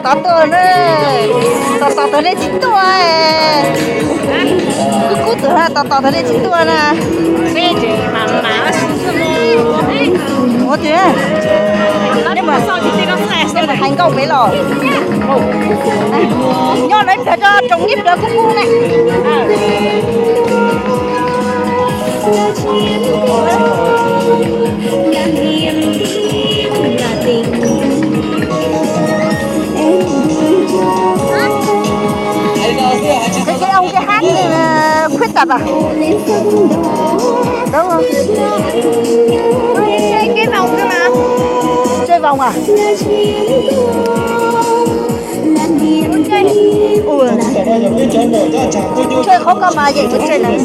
Tos tuaj na, tos tos tag nej tsis tuaj. Kub kub tug na, tos tos tag nej tsis tuaj na. Ua tiag, nej mus hais nkauj pem los. Nyob no ib pliag tso, tsoom ib pliag kub kub na. Cái ông kia hát khuyết tật à? Đúng không? Cái vòng kia mà. Chơi vòng à? Ui. Chơi khó coi mà vậy mà chơi này.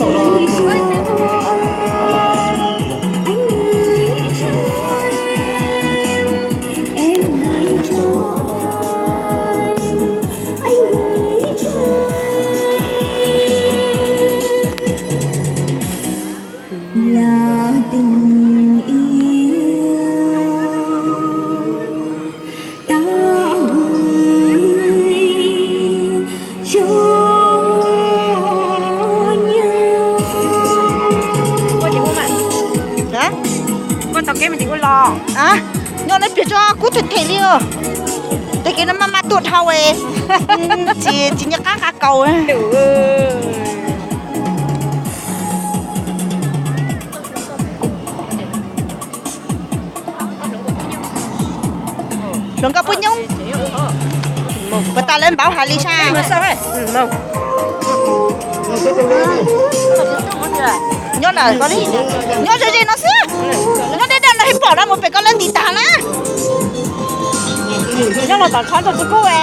Nyob no ib pliag tso kub them them li os. Tag kis no maj mam tuaj dhau es tsis, tsis nyiam qab qab kaus. Hluas nkauj puab nyoob, puas tas lawv npauv hais li sab. Nyob na, nyob ze ze no xwb, nyob deb deb no hib pom no mus pem koj lawv ntim tag na. Nyob no tom qhov ntug txuj kub es.